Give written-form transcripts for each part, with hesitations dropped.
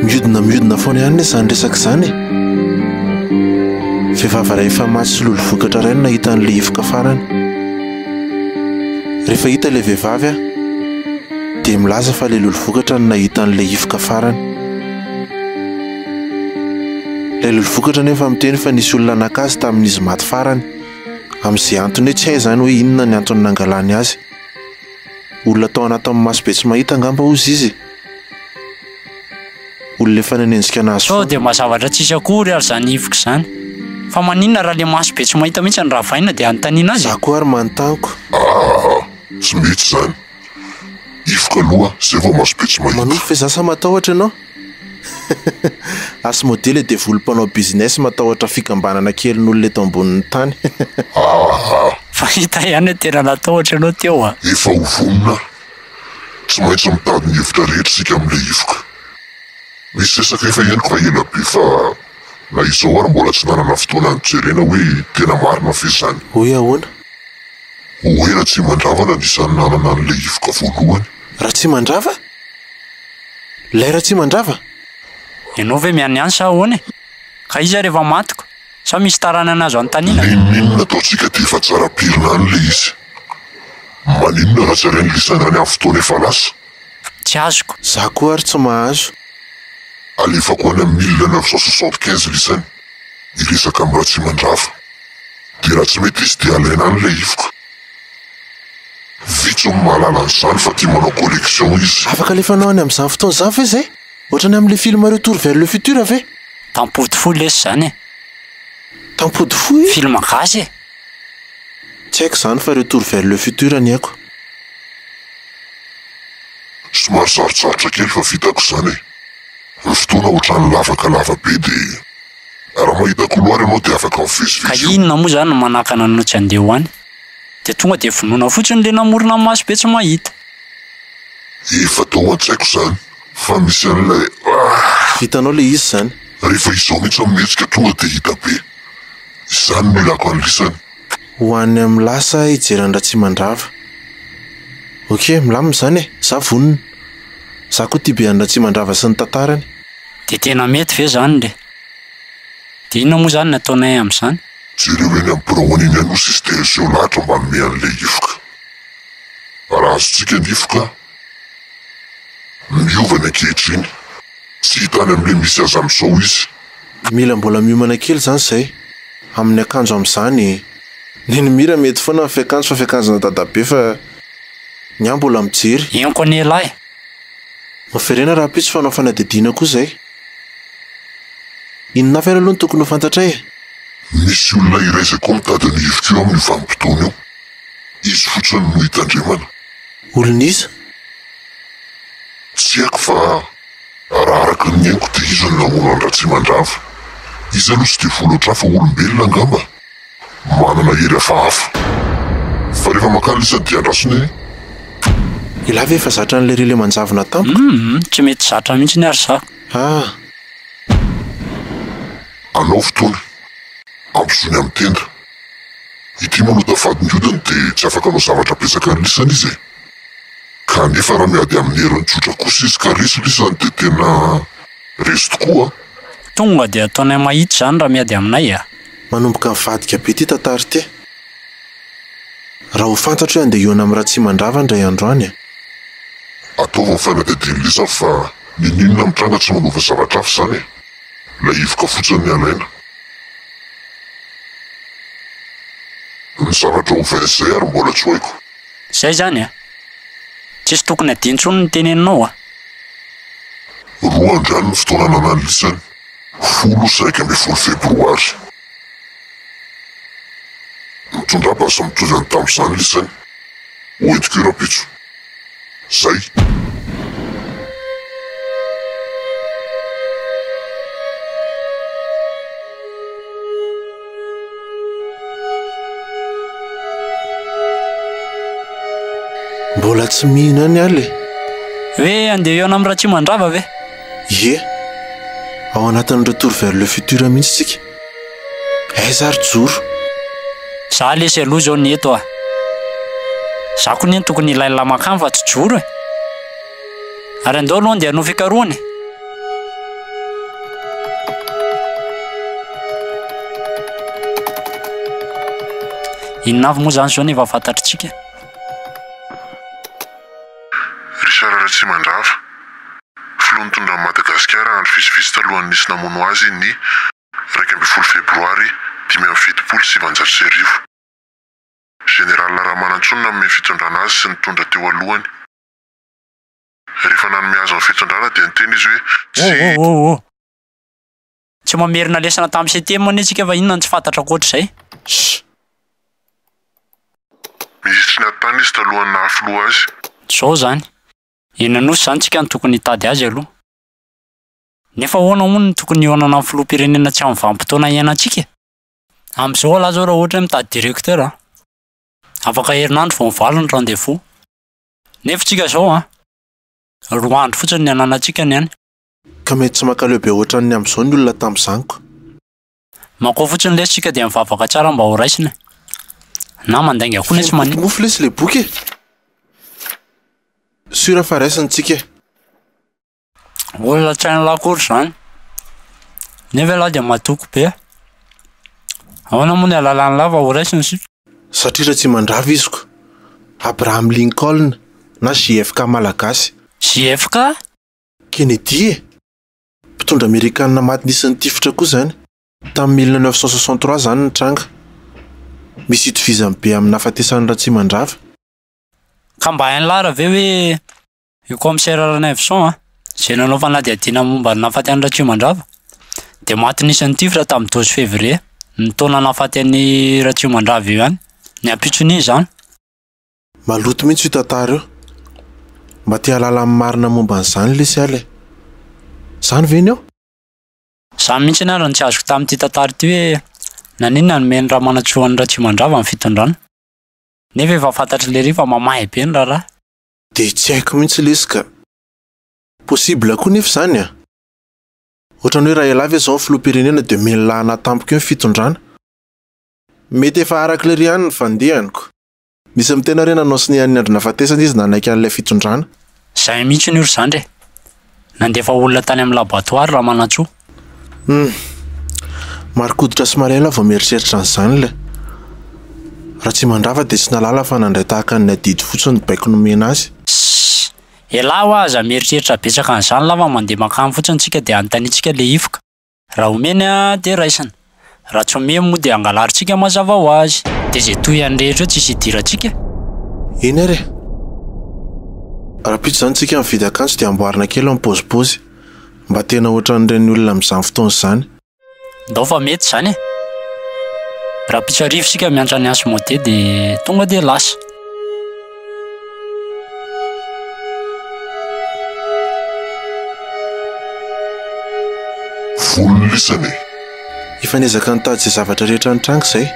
Mihodina mihodina foana ihany anie izany resaka izany e. Vehivavy iray efa maty sy lolo vokatra iray no nahita an'ilay hivoka farany. Rehefa hita ilay vehivavy aho dia milaza fa ilay lolo vokatra no nahita an'ilay hivoka farany. Ilay lolo vokatra nefa miteny fa nisy olona naka azy tamin'izy maty farany. Amin'izay antony hoe tsy hay izany hoe inona ny antony nangalany azy. Olona tao anatin'ny maso be tsy mahita angamba hozy izy e. Olona efa nanenjika nahazo Sao dia mba zavatra tsisy akory ary izany hivoka izany. Fa maninona raha le maso be tsy mahita mihitsy no ravaina dia anontaniana azy e? Za koa ary manontany ko. Aa tsy mety izany. Hivoka aloha zay vao maso be tsy mahita. Manofy ve za sa matahotra ianao? Asmodee le devoly mpanao business matahotra fikambanana kelin'olona eto ambonin'ny tany. Aa. Fa hita ihany hoe tena natahotra ianao teo a! Efa ho vonona aho. Tsy maintsy mitady ny hevitra rehetra isika amin'ilay hivoka. Misy resaka efa henoko fa ela be fa na izao ary mbola tsy nanana fotoana nijerena hoe tena marina ve izany. Hoe ahoana? Hoe Ratsimandrava no anisan'ny nanana an'ilay hivoka voalohany. Ratsimandrava? Ilay Ratsimandrava? Ianao ve mianiany sa ahoana e? Ka iza ary efa maty ko? Sa misy taranany azo anontaniana? N'inon'inona ataontsika dia efa tsara pirina any ilay izy. Maninona raha tsy alainy lisany any amin'ny fotoana efa lasa? Tsy azoko. Za koa ary tsy mahazo. Alefako any amin'ny 1975 lisany hiresaka amin'i Ratsimandrava. Dia raha tsy mety izy dia alaina any ilay hivoka. Vitsy no mahalala an'izany fa tia manao collection izy. Afaka alefanao any amin'izany fotoana izany ve izay? Ohatrany amin'ilay film Retour vers le futur ve? Tampody fohy lesy izany e! Tampody fohy? Film gasy e! Tsy haiko izany fa Retour vers le futur ny haiko. Somary sarotsarotra kely fa vitako izany e! Ny fotoana ohatran'ny lavaka lava be dia raha mahita couloir ianao dia afaka mivezivezy Ka eo. inona moa izany no manakana anao tsy handeha ho any? Dia tonga dia vonoina fotsiny le namorona ny maso be tsy mahita. Efa tao an-tsaiko izany fa misy an'ilay ah! Vitanao le izy izany. Rehefa izao mihitsy no mihetsika tonga dia hita be. Izany no ilako an'lisany. Ho any amin'ny lasa hijery an'i Ratsimandrava. Ok, milamina izany e! Za vonona. Za koa tia be an'i Ratsimandrava sy ny tantarany. Dia tena mety ve izany le? Dia inona moa izany ny ataonay amin'izany? Jereo eny amin'ny biraony eny Anosy izy dia aseho lahatra mba hanome an'ilay hivoka. Raha azontsika ny hivoka, miova ny ankehitriny. Tsy hita any amin'ilay misy azy amin'izao izy. Mila mbola miomana kely izany izay, amin'ny akanjo amin'izany e. Neny Mira mety foana ny fiakanjo fa fiakanjona dadabe fa ny ahy mbola mijery. Henoko anie elah e. Miverena rahampitso fa hanao fanadihadiana koa izay. Inona hafa ary aloha no tokony ho fantatray e? Misy olona iray izay koa mitady an'io hevitra io amin'io vanim-potoana io. Izy fotsiny no hitandremana. Olona iza? Tsy haiko fa raha araka ny henoko dia izy no namono an-dRatsimandrava. Izy aloha tsy dia voa loatra fa olombelona angamba. Manana hery hafahafa. Fa rehefa makany lisany dia andraso ny. Ialahy ve efa zatra an'ilay relais manjavona tampoka? Humm, tsy mety zatra mihitsy ary za. Ah! Anaovy tony. Ampizony amin'ny tenda. Ity moa no tafadin-godiny dia tsy afaka hanao zavatra betsaka an'lisany izy e. Kanefa raha miady amin'ny heriny tsotra kosa izy ka resy lisany dia tena resy tokoa an. Tonga dia ataonay mahitsy izany raha miady aminay a! Manomboka mivadika be ity tantara ity. Raha ho fantatro hoe andeha hihaona amin'i Ratsimandrava indray andro any a! Ataovy ny fanadihadian'i lisany fa n'inon'inona mitranga tsy manova zavatra hafa izany e! Ilay hivoka fotsiny ny alaina. Ny zavatra ovaina izay ary mbola tsy ho haiko. Zay zany a! Tsisy tokony adino intsony ny teneninao a! Roa andro ihany ny fotoana ananan'i lisany, 10 sy 11 febroary. Mitondrà basy mitovy amin'ny tamin'izany lisany. Ho entiko io rahampitso. Zay. Mbola tsy mino ihany aho le. Hoe andeha hihaona amin'i Ratsimandrava ve? Ie. Ao anatin'ny retour vers le futur mihitsy tsika. Aiza ary Joro? Za lesy aloha zao ny eto a. Za koa ne tokony hilay lamakany fa tsy Joro e. Ary andao aloha andeha hanao fikarohana e. Inona avy moa izany izao no efa fantatritsika? Richard Ratsimandrava, filoha nitondra an'i Madagasikara andro vitsivitsy talohan'ny nisy namono azy ny 11 febroary 1975. Général Ramanantsoa no nanome fitondrana azy sy nitondra teo alohany. Rehefa nanome azy ny fitondrana dia niteny izy hoe tsy. Oh oh oh oh! Tsy mamerina lesona tamin'ny septième anie tsika fa inona no tsy fantatra ankoatr'izay? Shh! Minisitry ny ati-tany izy talohan'ny naha filoha azy. Zao zany. Eny Anosy zany tsika no tokony hitady azy aloha. Nefa ahoana hono no tokony hihaonana amin'ny filoham-pirenena tsy amin'ny vanim-potoana iainantsika e? Amin'izao ialahy zao raha ohatra hoe mitady directeur an, afaka herinandro vao mivaly ny rendez-vous. Nefa tsika zao an, roa andro fotsiny ny ananantsika ny any. Ka mety tsy mankaleo be ohatran'ny amin'izao ny olona tamin'izany ko. Mankao fotsiny lesy tsika dia mivavaka tsara mba ho raisina e. Na mandainga koa nesy Feno maninona. boky mofo lesy le boky e. Sûr fa raisina tsika e. Olona tsy hain'lah akory izany. Nefa ialahy dia matoky be. Ahoana moa ny halalan'lah fa ho raisina isika? Satria Ratsimandrava izy ko. Abraham Lincoln na JFK malagasy. JFK? Kennedy e! Mpitondra amerikanina maty nisy nitifitra koa izany. Tamin'ny 1963 izany ny tranga. Misy itovizany be amin'ny nahafatesan'i Ratsimandrava. Ka mba hain'lah ra ve hoe io commissaire Ranaivoson a, izay nanao fanadihadiana momba ny nahafaty an'i Ratsimandrava, dia maty nisy nitifitra tamin'ny 12 février, ny taona nahafaty an'i Ratsimandrava io ihany, ny ampitson'iny izany. Maloto mihitsy io tantara io. Mba te hahalala ny marina momba an'izany lesy aho le. Izany ve ny ao? Izany mihitsy ary no tsy azoko tamin'ity tantara ity hoe naninona no nomen'i Ramanantsoa an'i Ratsimandrava ny fitondrana. Nefa efa fantatr'i Lery fa mamay be ny raharaha. Dia tsy haiko mihitsy lesy ka. Possible koa nefa izany an! Ohatran'ny hoe raha ialahy ve izao ny filoham-pirenena dia omeny lahana tampoka eo ny fitondrana. Mety efa arak'i Lery ihany ny fandehaniko. Misy miteny ary hoe nanao sonia an'ny andro nahafatesana izy nanaiky an'ilay fitondrana. Zay mihitsy io ry zandry e! Nandefa olona tany amin'ny laboratoara Ramanantsoa. Hum. Marikoditra sy malahelo aho vao mieritreritra an'izany le. Ratsimandrava dia tsy nahalala fa nandray tahaka ny adidy fotsiny ny baiko nomena azy. Sss. Elah hoa aza mieritreritra betsaka an'izany lava mandeha mankany fotsiny tsika dia anontaniantsika le hifoka. Raha omeny dia raisina, raha tsy omeny moa dia angalarintsika mazava ho azy. Dia izay tohiny rehetra eo tsisy idirantsika. Eny ary e! Rahampitso izany tsika mividy akanjo dia amboarina kely ny paozipaozy. Mba tena ohatran'ireny olona amin'izany fotoana izany. Ndao fa mety izany e! Rahampitso hariva isika miantra an'i Asmodée dia tonga dia lasa. Vonona lisany e! Efa niezaka nitady izay zavatra rehetra nitranga izay.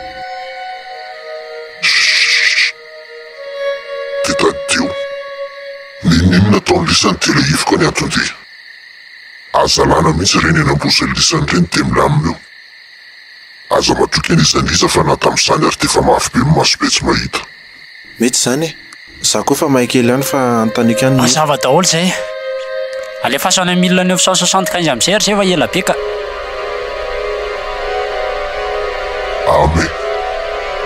Chut! Dia tadidio, n'inon'inona ataon'i lisany dia ilay hivoka ny anton-dia. Aza alana mihitsy ireny eny am-bozon'i lisany ireny dia milamina eo. Aza matoky an'iza n'iza fa na tamin'izany ary dia efa mafy be ny maso be tsy mahita. Mety izany e! Za koa efa mahay kely ihany fa anontaniko ihany ny. Mazava daholo izay. Alefaso any amin'ny 1975 amin'izay ry zay fa ela be ka. Ame,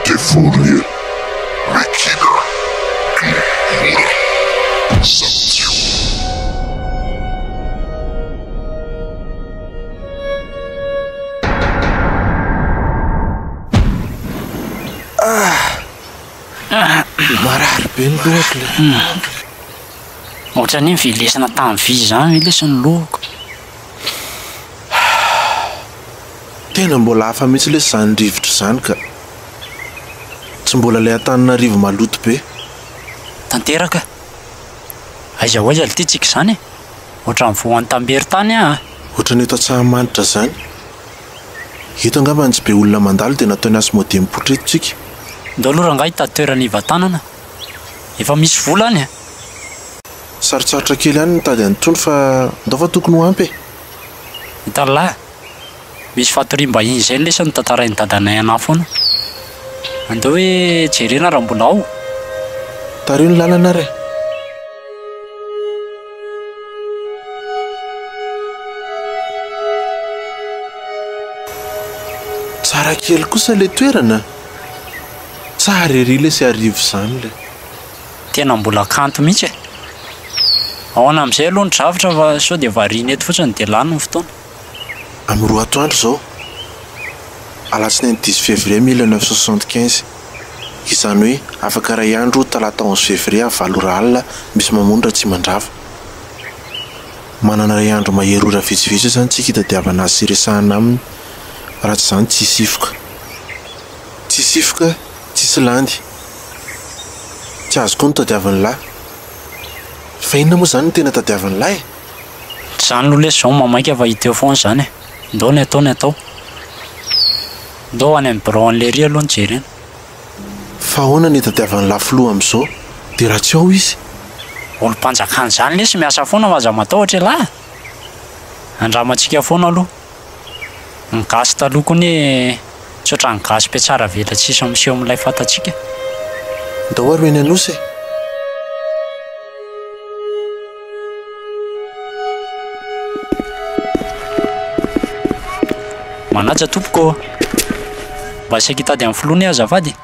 Devoly e, Megina, do mora, Sadio. Marary be ny lohako le. Ohatran'ny hoe nivelesina tamin'ny vy izany ve lesy ny lohako. Tena mbola hafa mihitsy lesy izany rivotra izany ka. Tsy mbola ilay Antananarivo maloto be. Tanteraka. Aiza ho aiza ity tsika izany e? Ohatran'ny voan'ny tambery tany aho a! Ohatran'ny eto Antsahamanitra izany. Eto angamba no tsy be olona mandalo dia nataony Asmodee mipoitra eto tsika. Ndao aloha rangahy hitady toerana hivantanana. Efa misy vola any a! Sarotsarotra kely ihany ny mitady an'itony fa ndao fa tokony ho ampy e! Hitan'lah! Misy fatoriam-bahiny izay lesy no tantarain'i dadanay anah foana. Andao hoe jerena raha mbola ao. Tariho ny lalana ary e! Tsara kely kosa ilay toerana. Tsara ery lesy Arivo izany le. Tena mbola kanto mihitsy e. Ahoana amin'izay aloha ny drafitra fa sao dia variana eto fotsiny dia lany ny fotoana. Amin'ny roa atoandro izao, alatsinainy dix février 1975, izany hoe afaka iray andro talata onze février amin'ny valo ora alina misy mamono Ratsimandrava. Manana iray andro mahery ora vitsivitsy eo izany tsika hitadiavana azy sy hiresahana aminy, raha tsy izany tsy hisy hifoka. Tsy hisy hifoka, tsy hisy landy. Tsy azo koa ny tadiavin'lah. Fa inona moa izany no tena tadiavin'lah e? Tsy izany aloha lesy izao mamaika fa hita eo foana izany e. Ndao ny atao ny atao. Ndao any amin'ny birao an'i Lery aloha no jerena. Fa ahoana ny hitadiavan'lah filoha amin'izao dia raha tsy ao izy? Olom-panjakana izany lesy miasa foana fa aza matahotra elah e! Andramantsika foana aloha. Ny gasy taloha koa anie tsy ohatran'ny gasy mpiatsara velatsihy sy miseho milay fantatsika. Ndao ary ho eny Anosy e! Manaja tompoko ô! Mba saika hitady an'i filoha anie azafady e!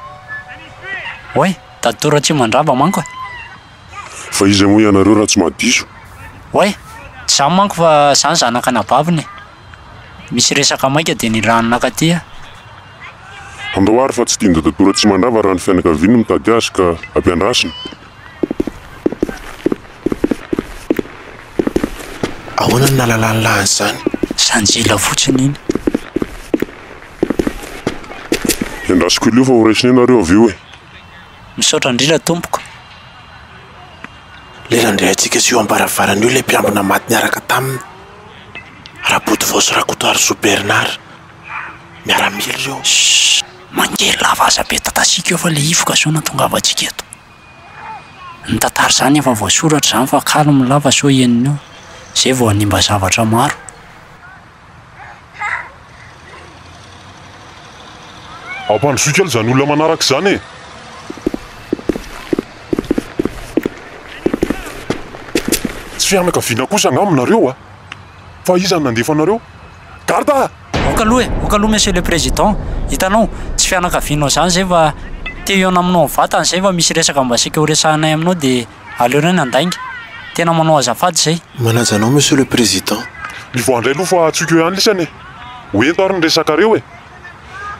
Oay, Dadatoa Ratsimandrava manko e! Fa iza moa ianareo raha tsy mahadiso? Oay, tsy zany manko fa zany zanak'anabaviny e! Misy resaka maika dia nirahany nakaty aho. Andao ary fa tsy tian'i Dadatoa Ratsimandrava raha ny fianakaviany no mitady azy ka ampiandrasina. Ahoana no nahalalan'i lahy an'izany? Sanjila fotsiny iny. Iandrasiko eo fa ho raisina eo nareo avy eo e! Misaotra indrindra tompoko. Ilay nandray antsika sy io am-baravarana io ilay mpiambina maty niaraka taminy. Rabotovao sy Rakotoarisoa Bernard. Miaramila ireo. Shh! Mangely lava aza be tatasiaka eo fa le hivoka zao no atongavantsika eto. Ny tantara izany efa voasoratra izany fa calme lava sao henony eo. Zay vao hanimba zavatra maro. Ampandrosoy kely izany olona manaraka izany e! Tsy fianakaviana kosa angamba nareo a! Fa iza no nandefa anareo? Garde a! Ok aloha e, ok aloha monsieur le président, hitanao, tsy fianakavianao izany izay fa te hihaona aminao mivantana izay fa misy resaka mba saika ho resahanay aminao dia Aleonay nandainga. Tena manao azafady izay. Manaja anao Monsieur le Président. Mivoaha indray aloha fa antsoiko eo ihany lisany e! Ho ento ary ny resakareo e!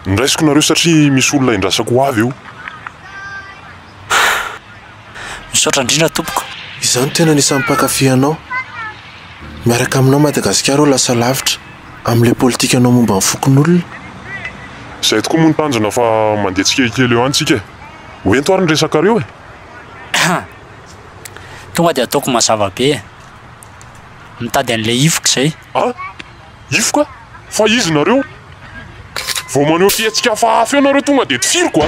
Ndraisiko nareo satria misy olona indrasako ho avy eo. Misaotra indrindra tompoko. Izaho no tena anisan'ny mpankafy anao. Miaraka aminao Madagasikara ho lasa lavitra amin'ilay politikanao momba ny fokonolona. Izay tokoa moa ny tanjona fa mandeha tsikelikely eo ihany tsika e! Ho ento ary ny resakareo e! Tonga dia ataoko mazava be e. Mitady an'ilay hifoka izay. An! Hifoka? Fa iza nareo? Vao maneho fihetsika hafahafa eo nareo tonga dia tifiriko a!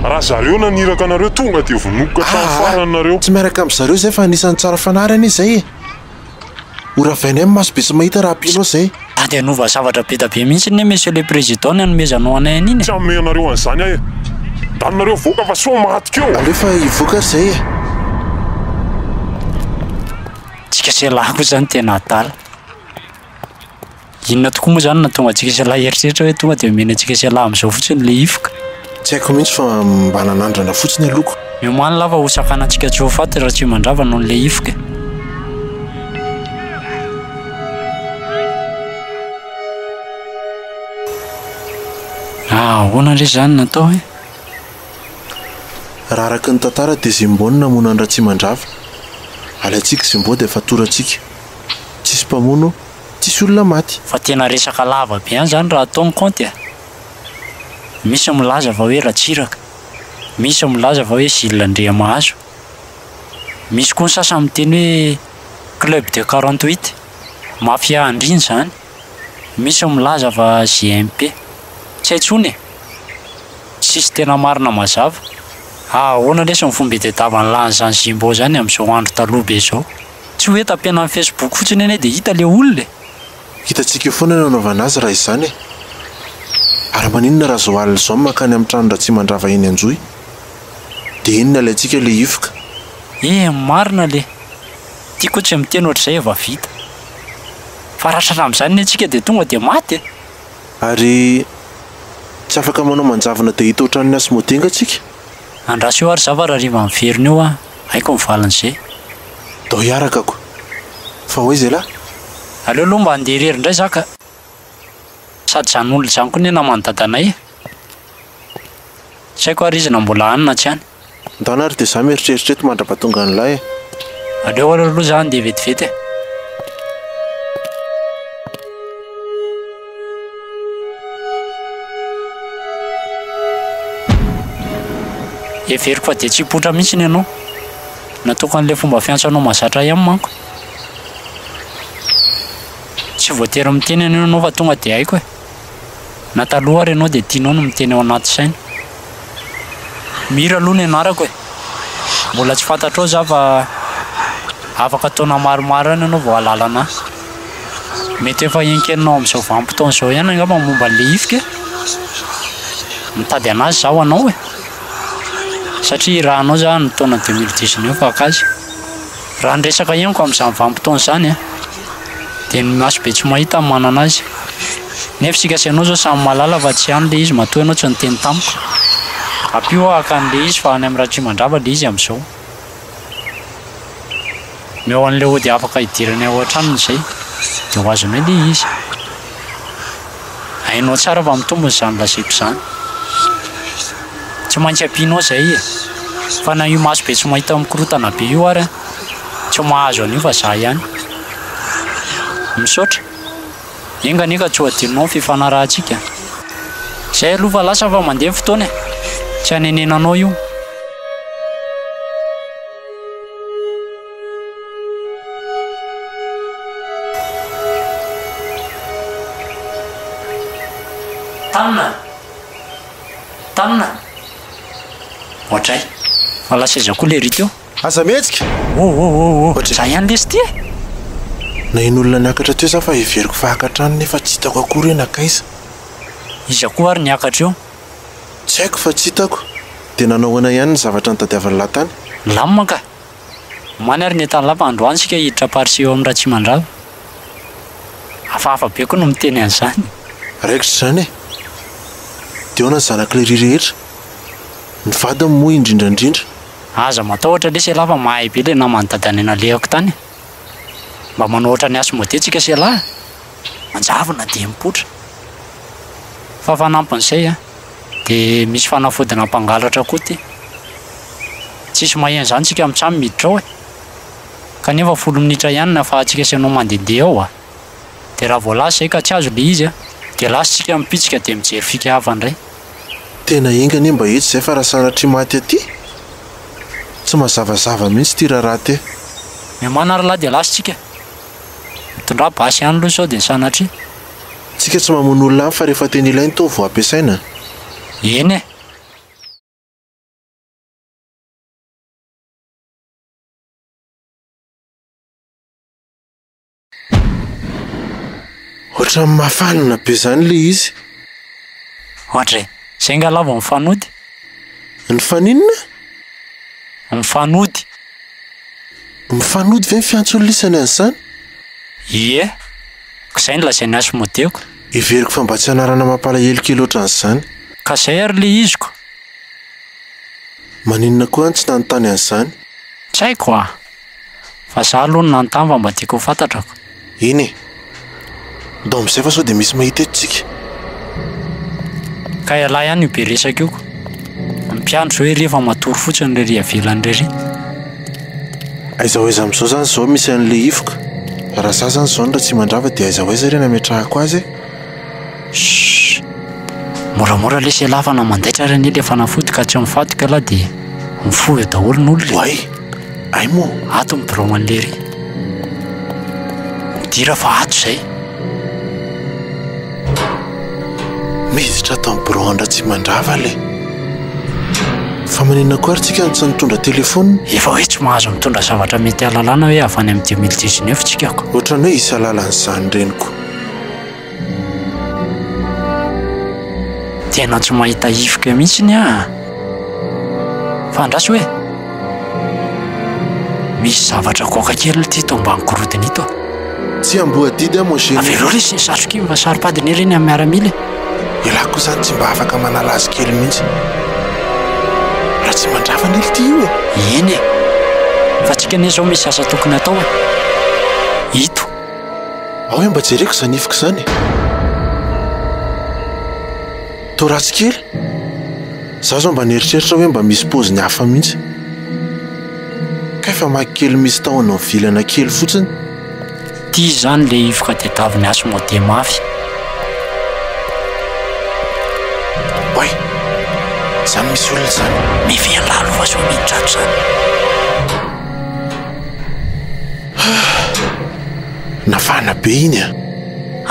Raha zareo naniraka anareo tonga dia vonoiko hatramin'ny farany nareo. Tsy miaraka amin-dry zareo izay fa anisan'ny tsara fanahy ary anie izay e! Ho ravainay amin'ny maso be sy mahita raha ampianao izay. Sady hanova zavatra be da be mihitsy anie Monsieur le Président ny hanomezanao anay an'iny e. Tsy hanome anareo an'izany aho e. Ndany nareo mivoaka fa sao maty keo. Aleo fa hivoaka ary izay e. Tsika sy ialahy koa izany tena adala. Inona tokoa moa izany no nahatonga antsika sy ialahy hieritreritra hoe tonga dia omena antsika sy ialahy amin'izao fotsiny ilay hifoka? Tsy haiko mihitsy fa mba nanandrana fotsiny aloha ko. Miomàna lahy fa ho sakanantsika tsy ho faty Ratsimandrava noho ilay hifoka e. Ahoana re izany no atao e? Raha araka ny tantara dia Zimbo no namono an'i Ratsimandrava. Alaintsika Zimbo dia fatorantsika. Tsisy mpamono, tsisy olona maty. Fa tena resaka lava be any zany raha atao ny kaonty a! Misy milaza fa hoe Ratsiraka, misy milaza fa hoe Gilles Andriamahazo, misy koa ny sasany miteny hoe club de 48, mafia andriana izany, misy milaza fa GMP. Tsy hay intsony e! Tsisy tena marina mazava. Ahoana lesy ny fomba itadiavan'lah an'izany Jimbo izany amin'izao andro taloha be izao? Tsy hoe tapena amin'ny Facebook fotsiny anie dia hita le olona e! Hitantsika eo foana ny hanaovana azy raha izany e! Ary maninona raha izao alina izao no mankany amin'ny tranon-dRatsimandrava eny Anjohy? Dia eny no alaintsika le hifoka. Eh marina le! Tiako tsy miteny ohatr'izay efa vita. Fa raha tratra amin'izany anie tsika dia tonga dia maty e! Ary. Tsy afaka manao manjavona dia hita ohatran'ny Asmodee nga tsika? Andraso eo ary za fa rahariva miverina eo aho, haiko ny valin'izay. Ndao hiaraka ko. Fa ho aiza elah? Aleo aloha mba handeha irery indray za ka. Sady izany olona izany koa anie naman'i dadanay e. Tsy haiko ary izy na mbola any na tsy any. Ndana ary dia za mieritreritra eto mandrapatonga an'lah e. Aleo ary aloha za handeha vetivety e. Heveriko fa dia tsy hipoitra mihitsy ianao. Nataoko an'ilay fomba fiantso anao mahazatra ihany manko. Tsy voatery miteny anie ianao fa tonga dia haiko e. Na taloha ary ianao dia tianao ny miteny ao anaty saina. Mira aloha ny anarako e. Mbola tsy fantatrao za fa afaka taona maromaro ihany ianao vao hahalala anà. Mety efa henkeninao amin'izao vanim-potoana izao ihany angamba ny momba an'ilay ifika e. Mitady an'azy za ho anao e. Satria irahanao za ny taona 2019 haka azy. Raha ny resaka henoko amin'izany vanim-potoana izany an, dia ny maso be tsy mahita no manana azy. Nefa isika sy ianao izao samy mahalala fa tsy any ilay izy matoa ianao tsy niteny tamiko. Ampio aho haka an'ilay izy fa any amin'ny Ratrimandrava ilay izy amin'izao. Omeo an'ilay ody afaka hidirany ao an-tranony izay, dia ho azonay ilay izy. Hainao tsara fa mitombina izany lazaiko izany. Tsy maintsy ampianao izay e. Fa na io maso be tsy mahita mikorontana be io ary an, tsy mahazo an'io fa za ihany. Misaotra. Enga anie ka tsy ho adinonao ny fifanarahantsika. Izay aloha fa lasa fa mandeha ny fotoana e. Tsy hanenenanao io. Tamina! Tamina! Ohatray. Fa lasa aiza koa lery teo? Aza mihetsika! Oh oh oh oh! Za ihany lesy ty e! Naheno olona niakatra teo za fa heveriko fa haka trano nefa tsy hitako akory hoe nankaiza. Iza koa ary niakatra eo? Tsy haiko fa tsy hitako. Dia nanao ahoana ihany ny zavatra nitadiavan'lah tany? Milamina ka! Omaly ary ny entan'lah fa androany isika hiditra Paris eo amin'ny Ratsimandrava. Hafahafa be koa no miteny an'izany. Raikitra izany e! Dia ahoana ny zanak'ilay ry rehetra? Ny vadiny moa indrindra indrindra. Aza matahotra lesy elah fa mahay be ilay naman'i dadanay nalehako tany. Mba manao ohatran'i Asmodee tsika sy elah e! Manjavona dia mipoitra. Fa fanampin'izay an, dia misy fanafodina mpangalatra koa ity. Tsisy maheno izany tsika mitsam miditra ao e. Kanefa folo minitra ihany ny afahantsika sy ianao mandehandeha ao a. Dia raha vao lasa izay ka tsy azo ilay izy a, dia lasa tsika mipitsika dia mijery fika hafa indray. Tena enga anie mba eto izay fa raha sanatria maty aty, tsy mazavazava mihitsy ity raharaha ity. Miomàna ary lahy dia lasa tsika. Mitondrà basy ihany aloha sao dia sanatria. Tsika tsy mamono olona any fa rehefa tena ilaina itony vao ampiasaina. Eny e. Ohatran'ny mahafanina be izany ilay izy. Ohatra e, izay nga lahy vao mifanody? Nifaninona? Mifanody. Mifanody ve ny fiantson'ny lisany an'izany? Ie, ka izay no lazain'i Asmodeo-ko. Heveriko fa mba tsy anarana mampalahelo kely ohatran'izany. Ka izay ary ilay iziko. Maninona koa aho no tsy nanontany an'izany? Tsy haiko a! Fa za aloha no nanontany fa mba tiako ho fantatra ko. Eny e! Ndao amin'izay fa sao dia misy mahita eto tsika. Ka ialahy ihany io be resaka io ko. Ny mpiandry zao ery efa matory fotsiny rery avelany rery. Aiza ho aiza amin'izao zany izao misy an'ilay hivoka? Raha za zany izao no Ratsimandrava dia aiza ho aiza re nametrahako azy e? Shh! Moramora lesy ialahy fa na mandaitra ary anie le fanafody ka tsy mifatoka ialahy dia mifoha eo daholo ny olona e. Oay! Ay moa! Ato ny birao an'i Lery. Midira fa ato izay. Miditra ato amin'ny birao an-dRatsimandrava le. Fa maninona koa ary tsika no tsy nitondra telefaonina? Efa hoe tsy mahazo mitondra zavatra mety hahalalana hoe avy any amin'ny 2019 tsika ko. Ohatran'ny hoe hisy hahalala an'izany reniko. Tena tsy mahita hifoka mihitsy ny ahy. Fa andraso hoe. Misy zavatra goaka kely ity ito ambany gorodona ito. Tsy amboadidy aho mon chéri. Avelao re sy ny satroka iny fa saro-pady anie ireny amin'ny miaramila e. Ialahy koa izany tsy mba afaka manala azy kely mihitsy. Ratsimandrava anie ity io e! Eny e! Fa tsika anie izao misy asa tokony atao e! Ito. Ao hoe mba jereko izany ifiko izany e! Toa ratsy kely. Za zao mba nieritreritra hoe mba misy paoziny hafa mihitsy. Kay famaky kely misy tahony mivilana kely fotsiny. Ty izany le hivoka tedaviny Asmodée mafy. Oay! Zany misy olona zany. Miverina aloha fa sao miditra ato zany. Nafana be iny a!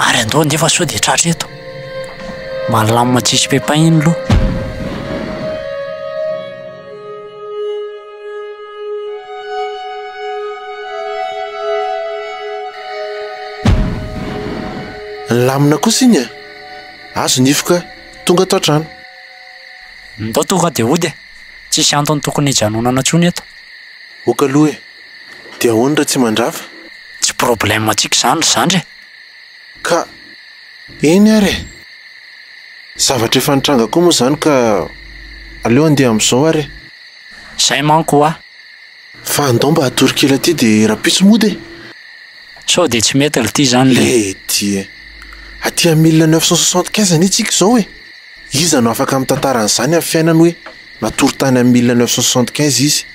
Ary andao nefa sao dia tratra eto. Malamina tsisy pépin iny loha. Nilamina kosa iny e! Azo ny hifoka, tonga ato an-trano. Ndao tonga dia hody e! Tsisy antony tokony hijanonana intsony eto. Ok aloha e! Dia ahoana raha tsy mandrava? Tsy problème antsika izany ry zandry e! Ka eny ary e! Zavatra efa nitranga koa moa izany ka aleo handeha amin'izao ary e! Izay manko hoa. Fa andao mba hatory kely aty dia rahampitso mody e! Sao dia tsy mety lty izany le. Lety e! Aty amin'ny 1975 anie tsika izao e! Iza no afaka mitantara an'izany amin'ny fiainany hoe natory tany amin'ny 1975 izy?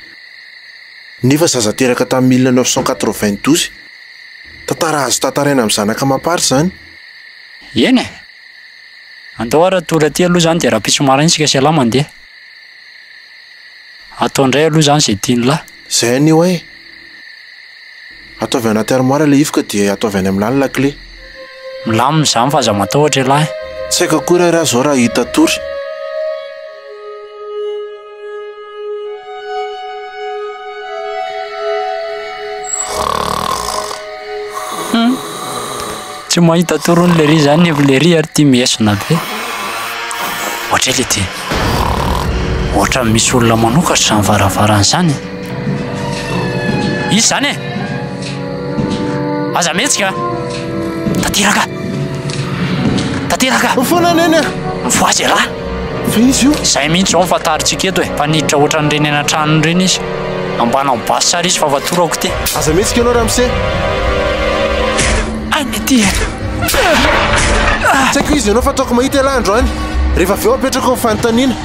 Nefa zaza teraka tamin'ny 1992. Tantara azo tantaraina amin'ny zanaka amam-pary izany. Eny e! Andao ary hatory aty aloha izany dia rahampitso maraina isika sy ialahy mandeha. Atao indray aloha izany izay tian'lah. Izay anie oay e! Ataovy anaty armoire ilay hivoka dia ataovy any amin'ny lahy ny lakile. Milamina izany fa aza matahotra ialahy. Tsy haiko akory ary aho izao raha hahita tory. Tsy mahita tory hono lery zany nefa lery ary ty miesona be. Ohatra le ty. Ohatra misy olona manokatra izany varavarana izany. Izy izany e. Aza mihetsika. Tanteraka. Tanteraka. Mifoana neny a. Mifohaza ialahy. Fa izy io? Izay mihitsy izao no fantarintsika eto e. Fa niditra ohatran'ireny any an-trano ireny izy. Ambanao basy tsara izy fa fatorako ity. Aza mihetsika ianao ramose. Any ity e. Tsy haiko izy ianao fa ataoko mahita ialahy androany. Rehefa avy eo apetrako ny fanontaniana.